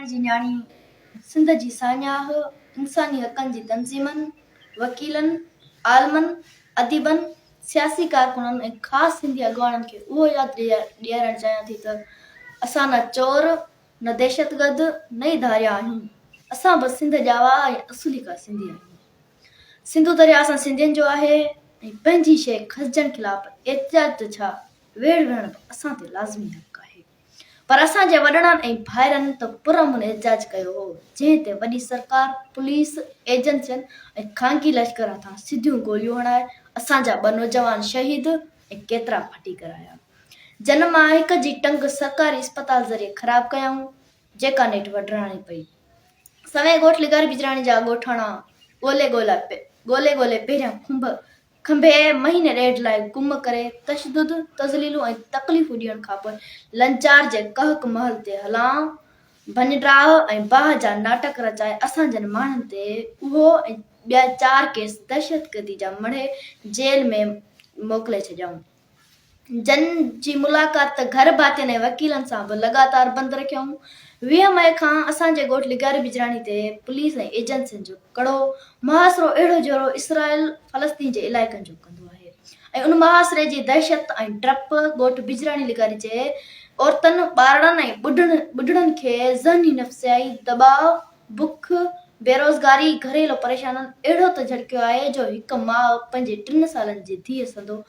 بجراڻي جي نياڻي سنڌ جي ساڃاهه، انساني حقن جي تنظيمن، وڪيلن، عالمن، اديبن، سياسي ڪارڪنن ۽ خاص سنڌي اڳواڻن کي اهو ياد ڏيارڻ چاهيان ٿي ته اسان نه چور، نه دهشتگرد، نه ئي ڌاريا آهيون. اسان به سنڌ ڄاوا ۽ اصوليڪا سنڌي آهيون. سنڌو درياء اسان سنڌين جو آهي ۽ پنهنجي شيء کسجڻ خلاف احتجاج ته ڇا ويڙهه وڙهڻ به اسان تي لازمي حق آهي. پر اسان جي وڏڙن ۽ ڀائرن ته پرامن احتجاج ڪيو هو، جنهن تي وڏي سرڪار، پوليس، ايجنسين ۽ خانگي لشڪر هٿان سڌيون گوليون هڻائي اسان جا ٻه نوجوان شهيد ۽ ڪيترا ڦٽي ڪرايا. جن مان هڪ جي ٽنگ سرڪاري اسپتال ذريعي خراب ڪيائون، جيڪا نيٺ وڍراڻي پئي. سوين ڳوٺ لغاري بجراڻي جا ڳوٺاڻا ڳولي ڳولي ڳولي پهريان کنڀ کنڀي مهيني ڏيڍ لاء گم ڪري تشدد، تذليلون ۽ تڪليفون ڏيڻ کانپوء لنچار جي ڪهڪ محل تي هلان، ڀڃ ڊاهه ۽ باهه جا ناٽڪ رچائي اسان جن ماڻهن تي اهو ۽ ٻيا چار ڪيس دهشتگردي جا مڙهي جيل ۾ موڪلي ڇڏيائون. جن جي ملاقات ته گهر ڀاتين ۽ وڪيلن سان به لڳاتار بند رکيائون. 20 مئي کان اسان جي ڳوٺ لغاري بجراڻي تي پوليس ۽ ايجنسين جو ڪڙو محاصرو اهڙو جهڙو اسرائيل فلسطين جي علائقن جو ڪندو آهي ۽ ان محاصري جي دهشت ۽ ڊپ ڳوٺ بجراڻي لغاري جي عورتن، ٻارڙن ۽ ٻڍڙن کي ذهني نفسيائي دٻاء، بک، بيروزگاري، گهريلو پريشانن اهڙو ته جهڙڪيو آهي جو هڪ ماء پنهنجي ٽن سالن جي ڌيء سندو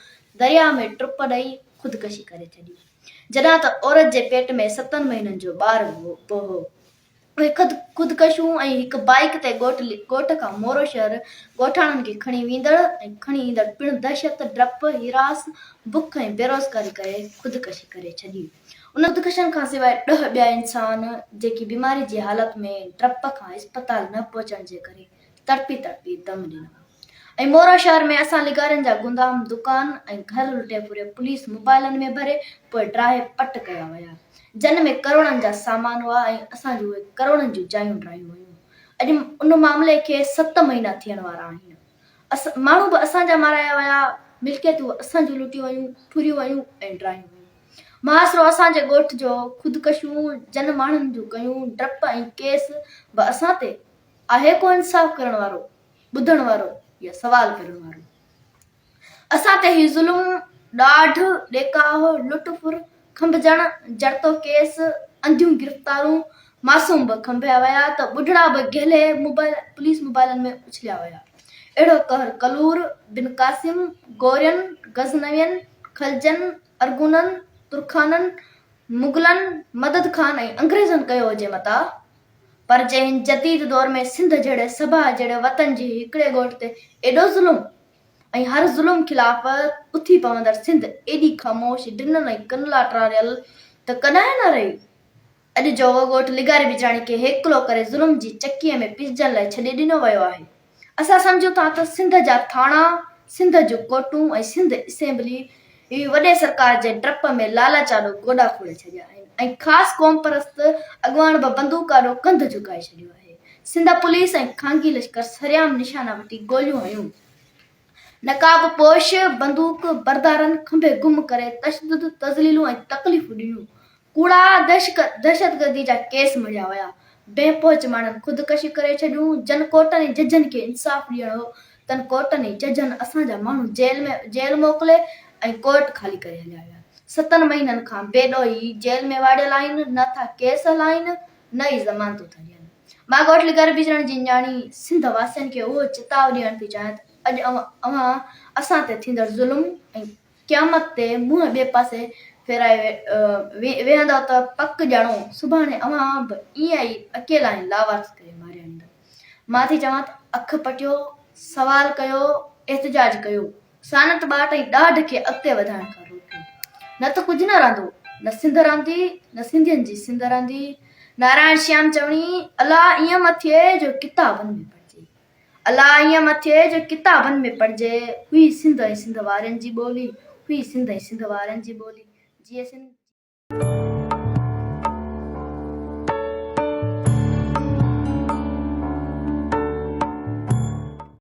درياء ۾ ٽپ ڏئي خودڪشي ڪري ڇڏي. جڏهن ته عورت جي پيٽ ۾ ستن مهينن جو ٻار به هو. اهي خودڪشون ۽ هڪ بائيڪ تي ڳوٺ کان مورو شهر ڳوٺاڻن کي کڻي ويندڙ ۽ کڻي ايندڙ پڻ دهشت، ڊپ، هراس، بک ۽ بيروزگاري ڪري خودڪشي ڪري ڇڏي. انهن خودڪشن کان سواء ڏهه ٻيا انسان جيڪي بيماري جي حالت ۾ ڊپ کان اسپتال نه پهچڻ جي ڪري تڙپي تڙپي دم ڏنا. ۽ مورو شهر ۾ اسان لغارين جا گودام، دڪان ۽ گهر لٽي ڦري پوليس موبائلن ۾ ڀري پوء ڊاهي پٽ ڪيا ويا، جن ۾ ڪروڙن جا سامان هئا ۽ اسان جون اهي ڪروڙن جون جايون ڊاهيون ويون. اڄ ان معاملي کي ست مهينا ٿيڻ وارا آهن. ماڻهو به اسان جا مارايا ويا، ملڪيتون به اسان جون لٽيون ويون، ڦريون ويون ۽ ڊاهيون ويون. محاصرو اسان جي ڳوٺ جو، خودڪشيون جن ماڻهن جون ڪيون، ڊپ ۽ ڪيس به اسان تي، آهي ڪو انصاف ڪرڻ وارو؟ ٻڌڻ وارو يا سوال ڪرڻ وارو. اسان تي هي ظلم، ڏاڍ، ڏيکاء، لٽ ڦر، کنڀجڻ، جڙتو ڪيس، انڌيون گرفتارون، معصوم به کنڀيا ويا ته ٻڍڙا به گهلي موبائل پوليس موبائلن ۾ اڇليا ويا. اهڙو قهر ڪلور، بن قاسم، گورين، غزنوين، خلجن، ارغونن، ترخانن، مغلن، مدد خان ۽ انگريزن ڪيو هجي متا. پر جي هن جديد دور ۾ سنڌ جهڙي سڀا جهڙي وطن جي هڪڙي ڳوٺ تي ايڏو ظلم ۽ هر ظلم خلاف اٿي پوندڙ سنڌ ايڏي خاموش، ڊنل ۽ ڪن لاٽاريل ته ڪڏهن نه رهي. اڄ جو ڳوٺ لغاري بجراڻي کي هيڪلو ڪري ظلم جي چڪيء ۾ پيسجڻ لاء ڇڏي ڏنو ويو آهي. اسان سمجهون ٿا ته سنڌ جا ٿاڻا، سنڌ جون ڪورٽون ۽ سنڌ اسيمبلي وڏي سرڪار جي ڊپ ۾ لالچ آڏو گوڏا کوڙي ڇڏيا آهن ۽ خاص قومپرست اڳواڻ به بندوق آڏو ڪنڌ جهڪائي ڇڏيو آهي. سنڌ پوليس ۽ خانگي لشڪر سرعام نشانا وٺي گوليون هنيون. نقاب پوش بندوق بردارن کنڀي گم ڪري تشدد، تذليلون ۽ تڪليفون ڏنيون. ڪوڙا دهشتگردي جا ڪيس مڙهيا ويا، بي پهچ ماڻهن خودڪشي ڪري ڇڏيون، جن ڪورٽن ۽ ججن کي انصاف ڏيڻو هو، تن ڪورٽن ۽ ججن اسان جا ماڻهو جيل ۾ جيل موڪلي ۽ ڪورٽ خالي ڪري هليا ويا. ستن مهينن کان بي ڏوهي جيل ۾ واڙيل آهن، نه ٿا ڪيس هلائين، نه ئي ضمانتون ٿا ڏين. مان ڳوٺ لغاري بجرڻ جي نياڻي سنڌ واسين کي اهو چتاء ڏيڻ ٿي چاهيان ته اڄ اوهان اسان تي ٿيندڙ ظلم ۽ قيامت تي منهن ٻئي پاسي ڦيرائي ويهندؤ ته پڪ ڄاڻو سڀاڻي اوهان به ائين ئي اڪيلا ۽ لاوارث ڪري ماريا ويندؤ. مان ٿي چوان ته اک پٽيو، سوال ڪيو، احتجاج ڪيو، سانت ٻاٽ ۽ ڏاڍ کي اڳتي وڌائڻ کان روڪيو. نه ته ڪجهه نه رهندو، نه سنڌ رهندي، نه سنڌين جي سنڌ رهندي. نارائڻ شيام چوڻي، الا ائين مه ٿئي جو ڪتابن ۾ پڙهجي. الا ائين مه ٿئي جو ڪتابن ۾ پڙهجي، هئي سنڌ ۽ سنڌ وارن جي ٻولي، هئي سنڌ ۽ سنڌ وارن جي ٻولي، جيئي سنڌ.